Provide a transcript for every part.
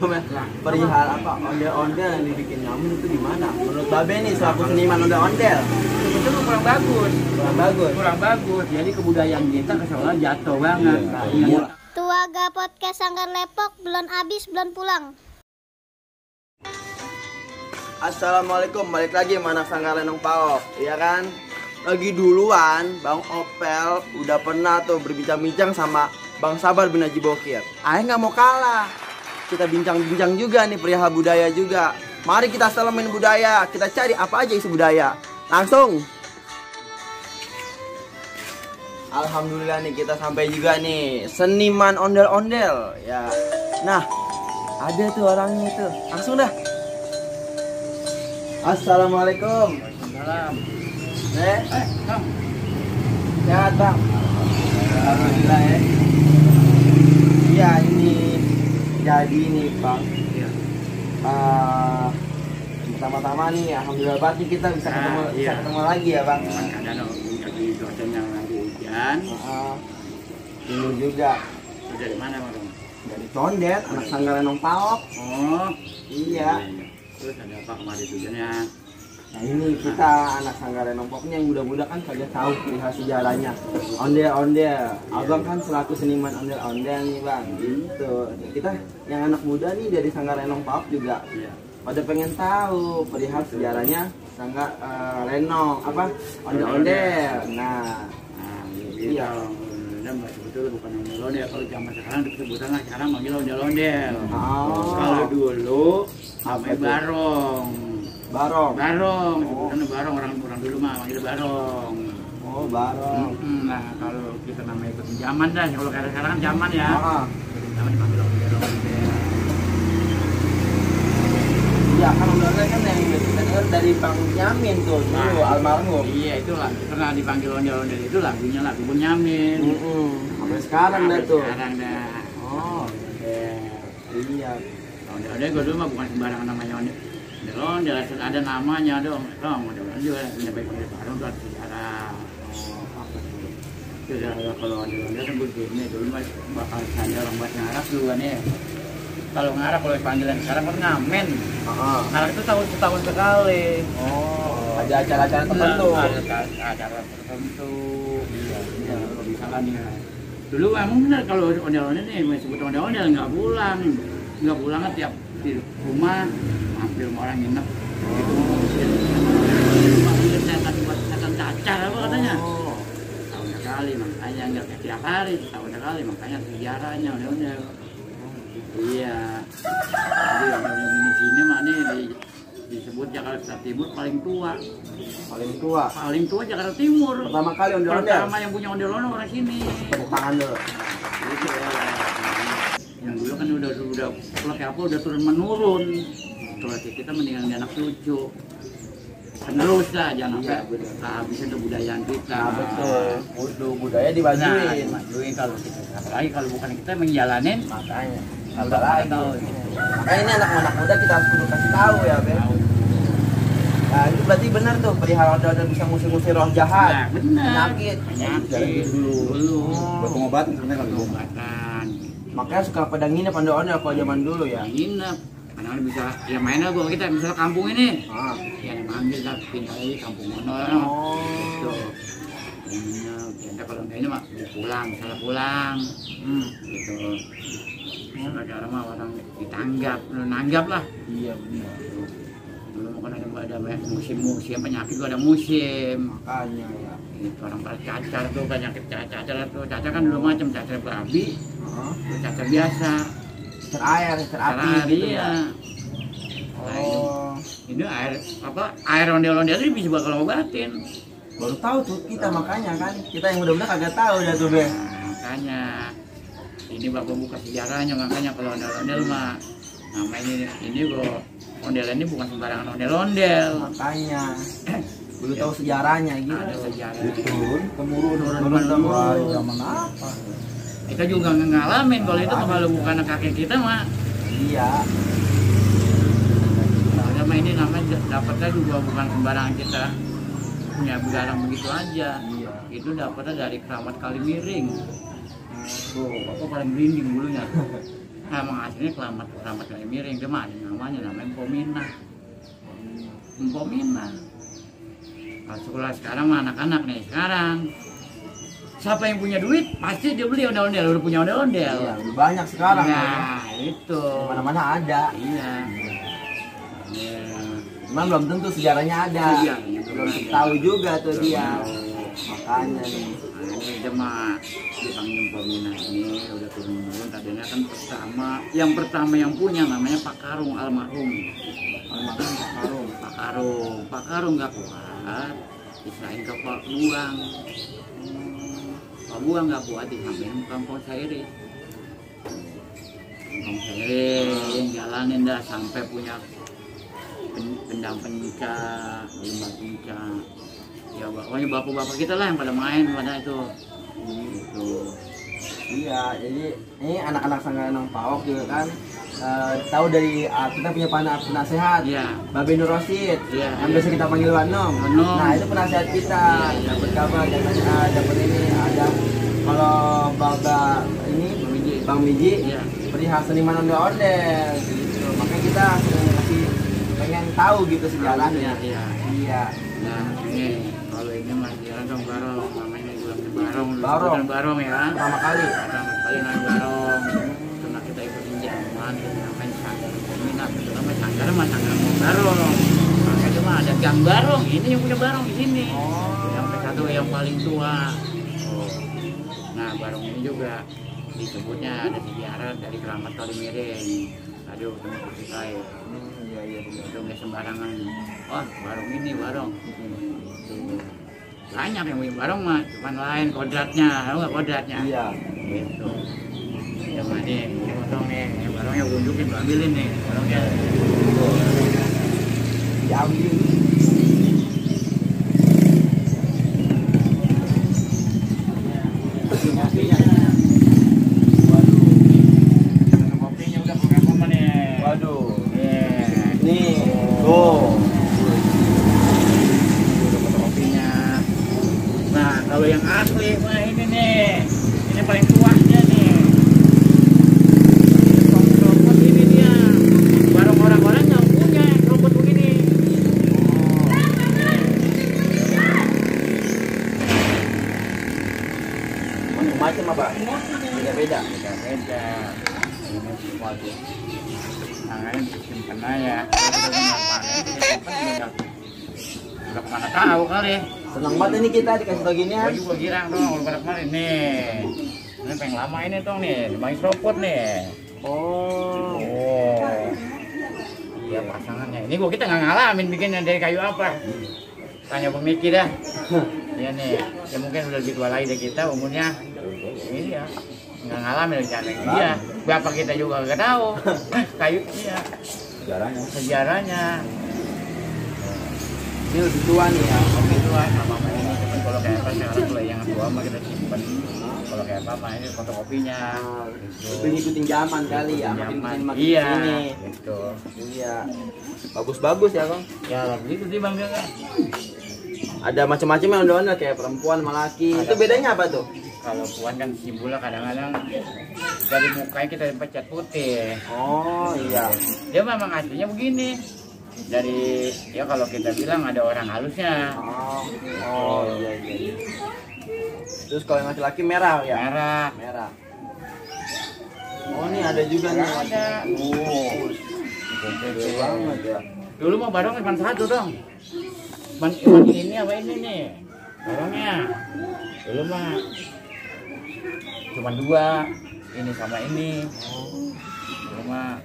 Perihal apa ondel-ondel yang dibikin nyaman itu gimana? Menurut Babe nih selaku seniman ondel-ondel itu kurang bagus. Kurang bagus. Jadi kebudayaan kita keseolah jatuh banget. Iya. Tuaga podcast Sanggar Lepok belum habis belum pulang. Assalamualaikum, balik lagi sama anak Sanggar Lenong Paok, iya kan? Lagi duluan, Bang Opel udah pernah tuh berbincang-bincang sama Bang Sabar bin Haji Bokir. Ayo nggak mau kalah. Kita bincang-bincang juga nih perihal budaya juga. Mari kita salamin budaya, kita cari apa aja isi budaya. Langsung. Alhamdulillah nih kita sampai juga nih seniman ondel-ondel ya. Nah, ada tuh orangnya tuh. Langsung dah. Assalamualaikum. Salam. Bang. Sehat, Bang. Alhamdulillah ya. Iya, ini jadi nih, Bang. Iya. Pertama-tama nih, alhamdulillah banget nih kita bisa ketemu, bisa ketemu lagi ya, Bang. Ada lagi dosen yang lagi ujian. Dulu juga. Itu dari mana, Bang? Dari Condet, anak Sanggar Lenong Paok. Oh, Iya. Terus ada apa kemarin tujuannya? Nah ini kita anak Sanggar Lenong Paoknya yang muda-muda kan kagak tahu perihal sejarahnya. Ondel-ondel. Abang kan selaku seniman ondel-ondel nih, Bang. Gitu. Kita yang anak muda nih dari Sanggar Lenong Paok juga. Iya. Pada pengen tahu perihal sejarahnya Sanggar Lenong apa ondel-ondel. Nah, Iya. Betul bukan ondel-ondel. Kalau zaman sekarang disebutnya sekarang manggil ondel-ondel. Kalau dulu sampai barong. Barong. Sebutannya barong, orang dulu mah manggil barong. Oh, barong. Nah, kalau kita namanya ikutin zaman dah. Kalau sekarang kan zaman ya. Zaman dipanggil ondel-ondel. Iya, kan ondel-ondel kan yang kita dengar dari Bang Nyamin tuh, dulu almarhum. Iya, itulah pernah dipanggil ondel-ondel itu lagunya lagu Bun Nyamin. Sampai sekarang dah tuh. Sekarang dah. Oh, iya. Ondel-ondel gue dulu mah bukan sembarangan namanya ondel-ondel, ada namanya dong. Ondel-ondel punya baik-baik bareng tuh ada sejarah. Kalau ondel-ondel kan begini dulu mah bakal ada orang buat ngarap dulu kan ya. Kalau ngarap kalau panggilan sekarang kan ngamen. Ngarap itu setahun sekali. Oh, ada acara-acara tertentu. Ada acara tertentu. Iya. Kalau misalkan ya. Dulu emang benar kalau ondel-ondel nih, disebut ondel-ondel nggak pulang kan tiap di rumah hampir orang nginep. Gitu. Panggil setan cacar apa katanya. Tahun sekali makanya nggak tiap hari, tahun sekali makanya sejarahnya ondel-ondel. Iya. Jadi ondel-ondel di sini mah nih disebut Jakarta Timur paling tua. Paling tua Jakarta Timur. Pertama kali ondel-ondel. Pertama yang punya ondel-ondel orang sini. Tepuk tangan dulu. Gitu ya. Yang dulu kan udah udah turun menurun. Kalau kita mendingan di anak cucu. Penerus lah, jangan sampai habis itu budayaan kita. Nah, betul. Budaya dimajuin. Dimajuin kalau kita. Apalagi kalau bukan kita menjalanin, Makanya. udah lagi. Makanya ini anak-anak muda kita harus kudu kasih tahu ya, Ben. Nah, itu berarti benar tuh perihal ondel-ondel bisa ngusir-ngusir roh jahat. Nah, benar. Penyakit. Dulu. Buat pengobatan sebenarnya kalau Pengobatan. Makanya suka pada nginep ondel-ondel kalau zaman dulu ya. Nginep. Karena bisa ya mainnya gua kita misalnya kampung ini. Ya. Yang manggil lah pindah lagi kampung mana. Gitu. Kita kalau enggak ini mah pulang, misalnya pulang. Gitu. Sekarang mah orang nanggap lah. Iya benar. Dulu kan ada musim penyakit gua ada musim. Makanya ya. Itu orang pada cacar tuh penyakit cacar tuh. Cacar kan dua macam, cacar babi, cacar biasa. Air api gitu ya. Nah, ini air ondel-ondel ini bisa bakal ngobatin. Baru tahu tuh kita makanya kan. Kita yang muda-muda kagak tahu dah tuh, Ben. Makanya ini bapak buka sejarahnya, makanya kalau ondel-ondel mah namanya ini kok ondel ini bukan sembarangan ondel-ondel. Makanya belum tahu sejarahnya gitu. Ada sejarah. Temurun. zaman apa? Kita juga ngalamin kalau itu kalau bukan kakek kita mah. Iya. Soalnya mah ini namanya dapatnya juga bukan sembarangan kita punya barang begitu aja. Iya. Itu dapatnya dari Keramat Kalimiring. Tuh, bapak paling merinding bulunya. emang aslinya keramat kali miring, dia mah ada namanya Mpomina. Mpomina. Kalau sekolah sekarang mah anak-anak nih sekarang. Siapa yang punya duit pasti dia beli ondel-ondel, udah punya ondel-ondel. Iya, udah banyak sekarang. Nah, itu. Mana-mana ada. Iya. Iya. Cuman belum tentu sejarahnya ada. Iya, belum tahu juga tuh dia. Makanya nih. Nah, ini dia mah dipanggil Mpomina ini udah turun-turun. Tadinya kan yang pertama yang punya namanya Pak Karung almarhum. Pak Karung nggak kuat, diserahin ke Pak Buang. Pak Buang nggak kuat, disampein Kampung Sairi. Kampung Sairi yang jalanin dah sampai punya pendang penca, limbah penca. Ya pokoknya bapak-bapak kita lah yang pada main pada itu. Gitu. Iya, jadi ini anak-anak Sanggar Lenong PAOK juga kan tahu dari kita punya penasehat, Iya. Babe Nur Rosid, Iya, yang iya. biasa kita panggil Wanom. Wanom. Nah itu penasehat kita, dapat kabar, dapat ini ada kalau Bang Miji, Iya. perihal seniman ondel-ondel, gitu. Makanya kita pengen tahu gitu sejarahnya. Iya. Iya. Nah ini kalau ini masih dong barong, namanya juga barong. Barong. Barong ya. Pertama kali. Pertama kali naik barong. Karena kita ikutin zaman, kita main sanggar peminat, itu namanya sanggar mau barong. Makanya cuma ada gang barong. Ini yang punya barong di sini. Yang satu yang paling tua. Nah barong ini juga disebutnya ada sejarah dari Keramat Kalimiring. Aduh, teman kita ya. Iya benar. Itu nggak sembarangan. Wah, barong ini barong. Banyak yang punya barong mah, cuman lain kodratnya, tahu nggak kodratnya? Iya. Gitu. Yang mana nih, ini potong nih, yang barongnya gue unjukin, gue ambilin nih, barongnya. Diambil. Kopinya udah pakai apa nih? Waduh. Nih. Kopinya. Nah, kalau yang asli, wah ini nih. Ini paling tuanya nih. Robot ini dia. Barang orang-orang nggak punya robot begini. Macam apa? Beda-beda. Beda. Ini sesuatu. Tangannya disimpan aja. Udah kemana tahu kali. Senang banget ini kita dikasih tau gini ya. Gua juga girang dong, udah pada kemarin nih. Ini pengen lama ini dong nih, main robot nih. Oh. Iya pasangannya. Ini kita nggak ngalamin bikinnya dari kayu apa. Tanya pemikir dah. Iya nih, ya mungkin udah lebih tua lagi dari kita umurnya. Ini ya, nggak ngalamin rencana. Iya, bapak kita juga nggak tahu. Kayu iya. Sejarahnya. Ini lebih tua nih ya. Oke tua sama ini. Kalau kayak apa sekarang kalau yang tua mah kita simpen. Kalau kayak apa ini fotokopinya. Itu ngikutin zaman kali ya. Makin iya. Ini. Gitu. Iya. Bagus-bagus ya Bang. Ya begitu sih Bang Gaga. Ada macam-macam yang ondel-ondel kayak perempuan sama laki. Itu bedanya apa tuh? Kalau puan kan simbol kadang-kadang dari mukanya kita pecat putih. Oh iya. Dia memang aslinya begini. Dari ya kalau kita bilang ada orang halusnya. Oh iya. Terus kalau yang laki-laki merah ya? Merah. Oh ini ada juga nih. Ada. Gede banget ya. Dulu mah barong cuma satu dong. Cuman ini apa ini nih? Barongnya. Dulu mah cuma dua. Ini sama ini. Dulu mah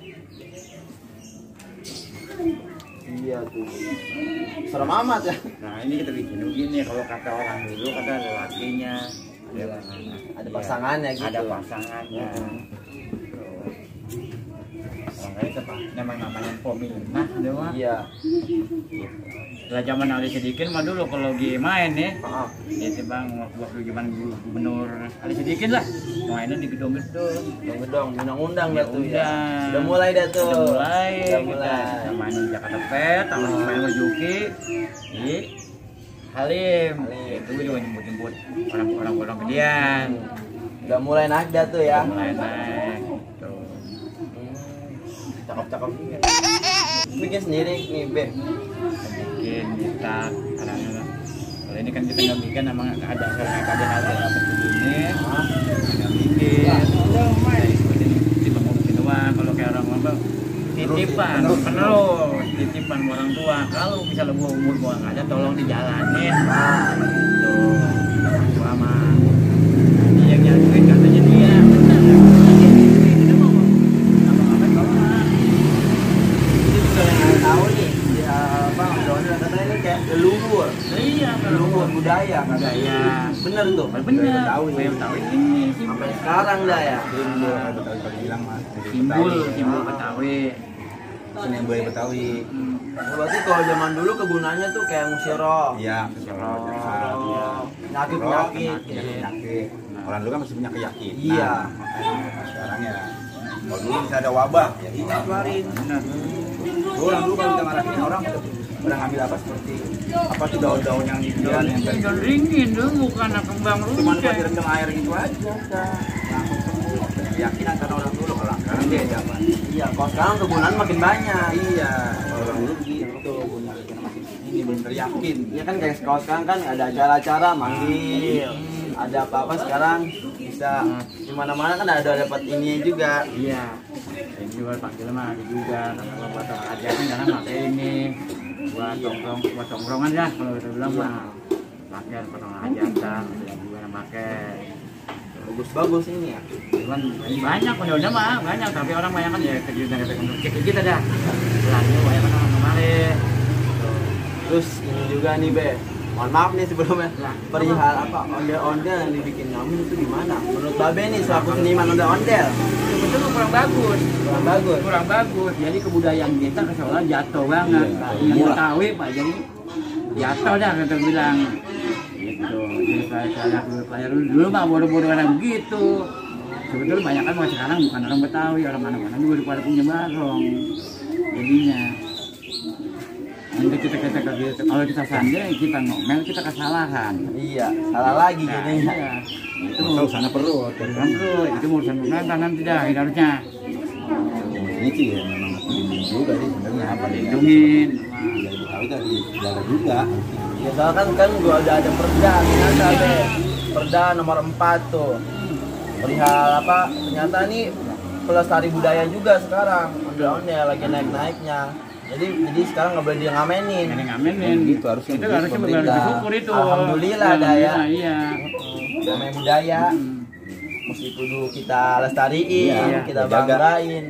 iya tuh. Serem amat ya. nah ini kita bikin begini kalau kata orang dulu kata ada lakinya Ada pasangannya gitu. ada pasangannya makanya itu Pak namanya Mpomina dia mah Iya. setelah zaman Ali Sedikin mah dulu kalau lagi main nih Maaf. itu Bang waktu zaman gubernur Ali Sedikin lah mainnya di gedung-gedung Dong, undang-undang dah tuh ya. Undang. Udah mulai dah tuh. udah Udah mulai kita main di Jakarta Pet sama main Juki di Halim itu juga nyebut-nyebut orang-orang gedean Udah mulai naik dah tuh ya. mulai naik gitu. cakep-cakep juga. Bikin sendiri nih, Be. Bikin kita kadang-kadang. Kalau ini kan kita nggak bikin, emang ada apa begini, nggak bikin. Cuma ngomongin doang. Kalau kayak orang ngomong titipan, penerus, titipan orang tua. Kalau misalnya gua umur gua nggak ada, tolong dijalanin. Gitu. Gua mah ini yang nyatuin katanya dia. Benar. Kita mau apa-apa tolong. Itu juga yang saya tahu nih, ya Bang, Donald katanya ini kayak leluhur. Iya, Leluhur budaya katanya. budaya. Bener tuh. Bener. Tahu ini. Sampai sekarang dah ya. Simbol Betawi tadi bilang mas. Simbol Betawi. Seni budaya Betawi. Berarti kalau zaman dulu kegunaannya tuh kayak ngusir roh. Iya. Penyakit-penyakit. Penyakit. Orang dulu kan masih punya keyakinan. Iya. Sekarang ya. Kalau dulu bisa ada wabah, ya ini keluarin. Orang dulu kalau kita marahin orang udah ngambil apa seperti apa tuh daun-daun yang dijual yang Daun ringin dulu bukan kembang cuma runcing. direndam air gitu aja. Langsung sembuh. Keyakinan karena orang dulu kalau sekarang dia zaman. Iya, kalau sekarang kegunaan makin banyak. Iya, kalau orang dulu begitu punya keyakinan masih ini belum teryakin. Iya kan kayak kalau sekarang kan ada acara-acara manggil. Ada apa-apa sekarang bisa di mana-mana kan ada dapat ini juga. Iya. Yang jual panggil mah ada juga. Kalau buat orang aja kan karena pakai ini buat tongkrongan ya kalau kita bilang mah pakai potong hajatan yang juga pakai. Bagus-bagus ini ya. Cuman banyak udah mah banyak tapi orang banyak kan ya kita dah. Belanja banyak kan orang kemarin. Terus ini juga nih Be. Mohon maaf nih sebelumnya. Perihal apa ondel-ondel yang dibikin ngamen itu gimana? Menurut Babe nih selaku seniman ondel-ondel. Sebetulnya kurang bagus. Kurang bagus. Jadi kebudayaan kita keseolah jatuh banget. Yang Betawi Pak jadi jatuh dah kita bilang. Gitu. Jadi kayak dulu mah bodoh-bodoh orang begitu. Sebetulnya banyak kan sekarang bukan orang Betawi, orang mana-mana juga pada punya barong. Jadinya nanti kita kalau kita sandai kita ngomel kita kesalahan. Iya, salah lagi jadinya. Iya. Itu Tahu sana perut. urusan perut, itu urusan pemerintah nanti dah harusnya. Ini sih ya memang dilindungi juga sih sebenarnya apa Lindungin. dari Betawi tadi jaga juga. Ya soalnya kan gua udah ada perda ternyata Be. Perda nomor 4 tuh. Perihal apa? Ternyata nih pelestari budaya juga sekarang. Ondel-ondel lagi naik-naiknya. Jadi sekarang nggak boleh dia ngamenin. Ngamenin Gitu, harusnya itu begitu harusnya pemerintah. bersyukur itu. Alhamdulillah dah ya. Iya. Namanya budaya. Mesti kudu kita lestariin, Iya, kita jaga. banggain.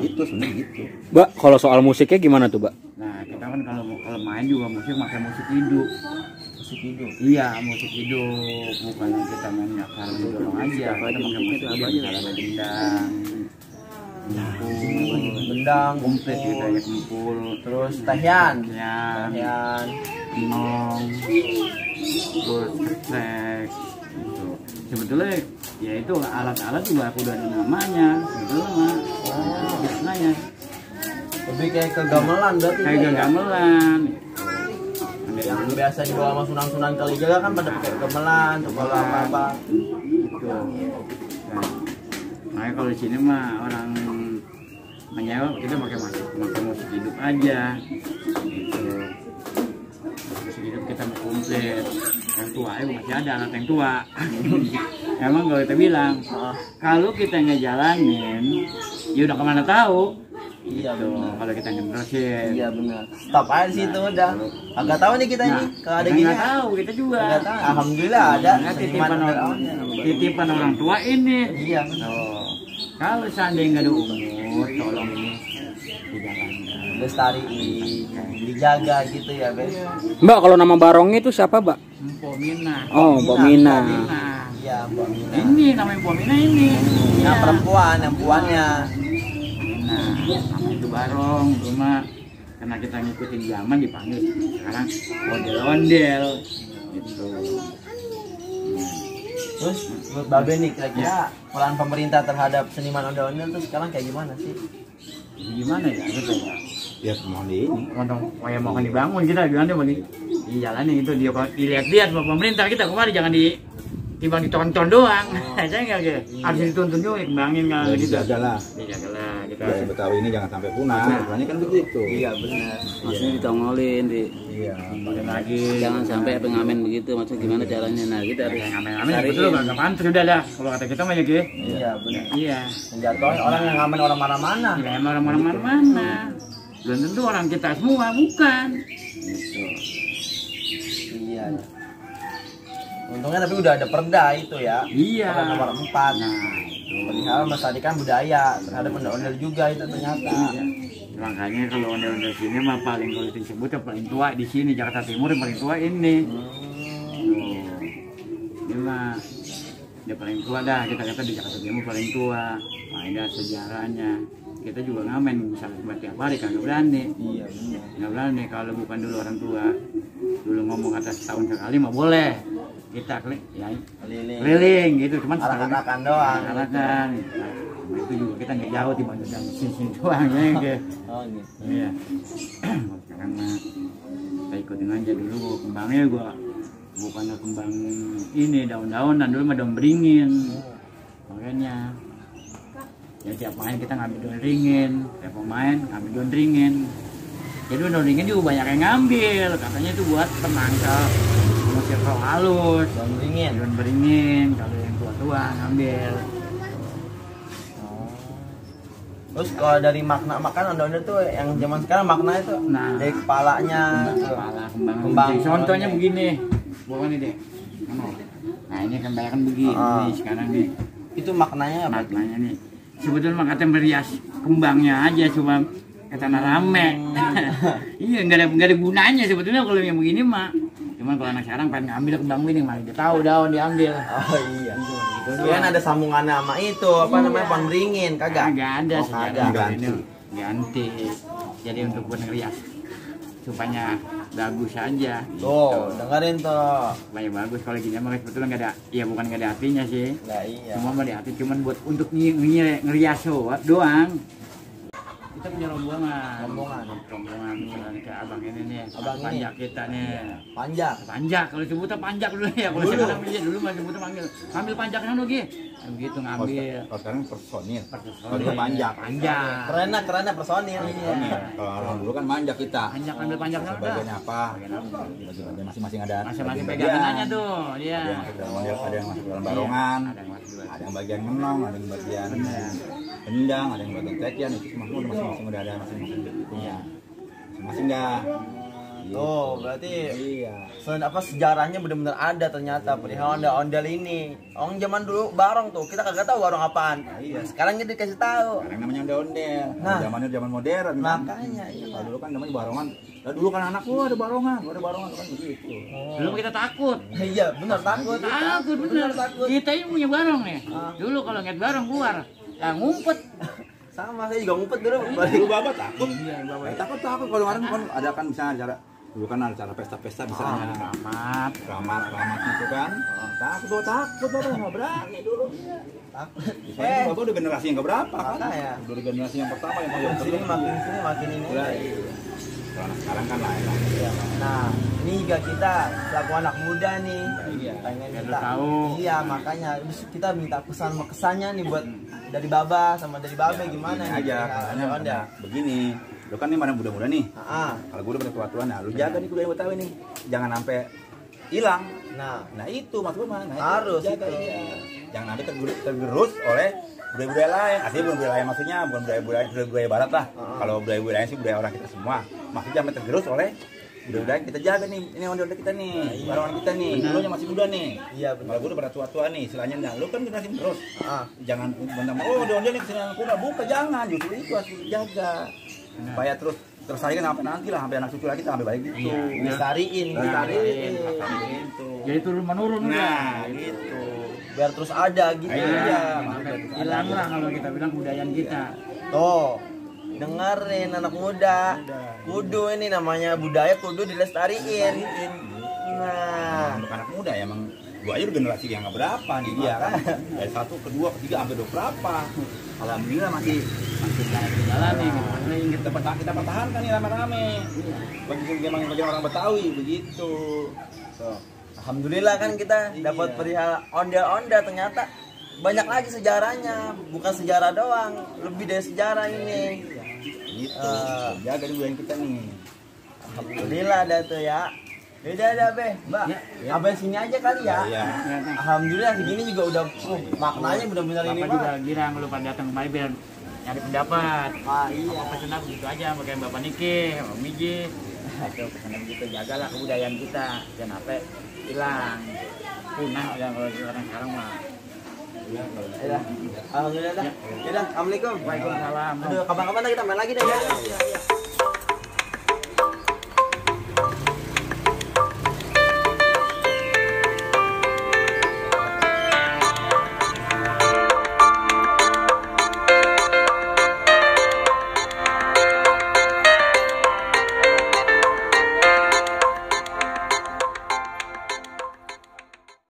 Itu sebenarnya gitu. Mbak, kalau soal musiknya gimana tuh, Mbak? Nah kita kan kalau main juga musik pakai musik hidup. Musik hidup. Iya musik hidup bukan yang kita main akar dorong aja. Kita pakai musik hidup misalnya bendang, Bendang, komplit kumpul, gitu ya kumpul. terus tehian, Ya. tehian. Nong, terus seks, gitu. Sebetulnya ya itu alat-alat juga udah ada namanya, sebetulnya mah. Biasanya Lebih kayak ke gamelan berarti. kayak ya? gamelan. Yang biasa dibawa sama sunan-sunan Kalijaga kan pada pakai gamelan, tuh kalau apa-apa. Gitu. Nah, makanya kalau di sini mah orang menyewa kita pakai musik hidup aja. Gitu. Musik hidup kita mau komplit. Yang tua masih ada alat yang tua. Emang kalau kita bilang kalau kita ngejalanin, ya udah kemana tahu. Iya Tuh, benar. kalau kita ngeterusin. Iya benar. Stop aja di situ udah. Agak tahu nih kita ini kalau ada kita gini. nggak tahu kita juga. Nggak tahu. Alhamdulillah ada Nah, seniman ondel-ondel. titipan orang tua ini. Iya benar. Tuh, kalau seandainya nggak ada umur, tolong ini dijalankan. Lestariin, dijaga gitu ya, Be. Mbak, kalau nama barongnya itu siapa, Mbak? Mpok Mina. Oh, Mbak Mina. Nah, Iya, Mbak Mina. ini namanya Mpok Mina ini. Yang perempuan, yang puannya. Nah, nama itu barong, cuma karena kita ngikutin zaman dipanggil sekarang ondel-ondel gitu. Terus menurut Babe nih kira-kira peran pemerintah terhadap seniman ondel-ondel tuh sekarang kayak gimana sih? Gimana ya? Gitu ya. Ya mau di ini. Kalau mau kan dibangun kita gimana bagi di jalan itu dia dilihat-lihat sama pemerintah kita kemarin jangan timbang ditonton doang. Saya nggak gitu. Harus dituntun juga dikembangin nggak gitu. Dijaga lah. Dijaga lah budaya Betawi ini jangan sampai punah. Sebenarnya kan begitu. Iya benar. Maksudnya ditongolin, Iya. lagi jangan sampai pengamen begitu. Maksudnya gimana caranya? Nah, kita harus ngamen betul nggak pantas udah dah. Kalau kata kita mah ya Ki. Iya benar. Iya. Menjatuhin orang yang ngamen orang mana-mana. Ya emang orang mana. Belum tentu orang kita semua bukan. Iya. Untungnya tapi udah ada perda itu ya. Iya. Perda nomor 4. Nah, Perihal melestarikan budaya terhadap ondel-ondel juga itu ternyata. iya. Makanya kalau ondel-ondel sini mah paling kalau disebut yang paling tua di sini Jakarta Timur yang paling tua ini. Ini mah dia paling tua dah, kita kata di Jakarta Timur paling tua. Nah, ini ada sejarahnya. Kita juga ngamen misalnya buat tiap hari kagak berani. Iya benar. Nggak berani kalau bukan dulu orang tua. Dulu ngomong kata setahun sekali mah boleh. Kita ya, keliling gitu, cuman Arak-arakan doang. Arak-arakan. Nah, itu juga kita nggak jauh dibanding yang sini doang ya gitu. Oh gitu. Iya. Sekarang mah kita ikutin aja dulu kembangnya gua bukannya kembang ini daun-daunan dulu mah daun beringin. Makanya ya tiap main kita ngambil daun ringin, tiap pemain ngambil daun ringin. Jadi daun ringin juga banyak yang ngambil, katanya itu buat penangkal musik roh halus. Daun beringin. Daun beringin kalau yang tua-tua ngambil. Terus kalau dari makna makan ondel-ondel tuh yang zaman sekarang makna itu Nah. dari kepalanya, Kepala kembang. Kembang. Contohnya begini, bukan ini deh. Nah ini kan banyak kan begini Ah. nih, sekarang nih itu maknanya apa? maknanya nih. Sebetulnya mah kata merias kembangnya aja cuma kata rame. Iya nggak ada gunanya sebetulnya kalau yang begini mah. Cuman kalau anak sekarang pengen ngambil kembang ini malah dia tahu daun diambil. Oh iya. Terus kan ada sambungannya sama itu apa namanya pohon beringin kagak? Nggak ada Oh, sejarah kagak. ini ganti. Jadi untuk buat ngerias supaya bagus aja. Tuh, dengerin tuh. Supaya bagus kalau gini emang sebetulnya nggak ada, ya bukan nggak ada artinya sih. Nah iya. Cuma mah di hati cuman buat untuk ngerias doang. Kita punya rombongan. Rombongan misalnya kayak abang ini nih. Abang ini? Panjak kita nih. Panjang. Panjak, kalau sebutnya panjak dulu ya. Kalau sekarang dulu mah sebutnya panggil. Ambil panjaknya lagi. Begitu ngambil. Kalau sekarang personil. Kalau dulu panjak. Panjak. Kerennya personil. Iya. Kalau orang dulu kan manjak kita. Panjak ambil panjaknya udah. Bagiannya apa? Bagian masing-masing ada. Masing-masing bagian. pegangan aja tuh. Iya. Ada yang masuk dalam model, ada yang masuk dalam barongan, Ada yang masuk dulu. ada yang bagian menong, ada yang bagian pendang, ada yang bagian tekian, itu semua masing-masing udah ada masing-masing. Iya. Masing-masing dah. Tuh, berarti Iya. sejarahnya benar-benar ada ternyata perihal ondel-ondel ini. Orang zaman dulu barong tuh, kita kagak tahu barong apaan. Iya. Sekarang kita dikasih tahu. Sekarang namanya ondel-ondel. Nah. Zamannya zaman modern. kan. Makanya iya. Kalau dulu kan namanya barongan. Nah, dulu kan anak gua ada barongan, gua ada barongan kan begitu. Dulu kita takut. Iya, benar takut. Takut bener. takut. Kita ini punya barong nih. Ah. Dulu kalau ngeliat barong keluar, ya ngumpet. Sama saya juga ngumpet dulu. Dulu bapak takut. Iya, Bapak. Takut kalau kemarin kan ada kan misalnya acara dulu kan ada acara pesta-pesta misalnya. Selamat. Ramat itu kan. Takut bapak nggak berani dulu. Takut. Soalnya bapak udah generasi yang keberapa kan? Makanya. Udah generasi yang pertama yang Makin sini makin ini. Iya. Kalau anak sekarang kan lain lah. Nah, ini juga kita selaku anak muda nih. Iya. Pengen Biar minta. lu tahu. Iya, makanya terus kita minta kesannya nih buat dari Baba sama dari Babe gimana Ini nih? aja perihal katanya ondel. begini. Lu kan nih mana muda-muda nih. Ah, Kalau gue udah pada tua-tua, nah lu jaga nih budaya Betawi nih. Jangan sampai hilang. nah, Itu mas gue mah. Nah, Harus jaga, itu. iya. Jangan sampai tergerus oleh budaya-budaya lain. Asli bukan budaya lain maksudnya, bukan budaya barat lah. Kalau budaya lain sih budaya orang kita semua. Maksudnya jangan tergerus oleh budaya kita jaga nih. Ini ondel kita nih, barongan kita nih. Lu yang masih muda nih. iya benar. Kalau gue udah pada tua-tua nih, istilahnya nah, lu kan generasi terus. Ah, Jangan bentang oh ondel nih kesini anak kuda, bukan jangan. Justru itu harus dijaga. Supaya terus tersaingkan sampai nanti lah, sampai anak cucu lagi sampai baik gitu. lestariin. Gitu. Jadi turun menurun Nah, udah. gitu. Biar terus ada gitu. Iya. Hilang lah kalau kita bilang kebudayaan kita. Tuh, dengerin anak muda. Kudu ini namanya budaya kudu dilestariin. Nah, Untuk anak muda ya emang gua aja udah generasi yang nggak berapa nih dia kan. Dari 1, kedua, ketiga sampai 2 berapa. Alhamdulillah masih Jalan nih, kita pertahankan nih rame-rame. Bagi orang Betawi begitu. tuh. Alhamdulillah kan kita dapat perihal ondel-ondel ternyata banyak lagi sejarahnya, bukan sejarah doang, lebih dari sejarah ini. Gitu. Jaga di budaya kita nih. Alhamdulillah ada tuh ya. Beda ada Be, Mbak. Abang sini aja kali ya. Iya. Alhamdulillah segini juga udah maknanya benar-benar ini Bapak Pak. juga girang lu pada datang kemari biar nyari pendapat. Iya. Apa pesen aku gitu aja pakai Bapak Niki, Bapak Miji. Itu pesanan gitu, jagalah kebudayaan kita jangan sampai hilang. Punah udah kalau sekarang mah. Ya, alhamdulillah dah. Ya dah, assalamualaikum. Waalaikumsalam. Aduh, kapan-kapan kita main lagi dah ya.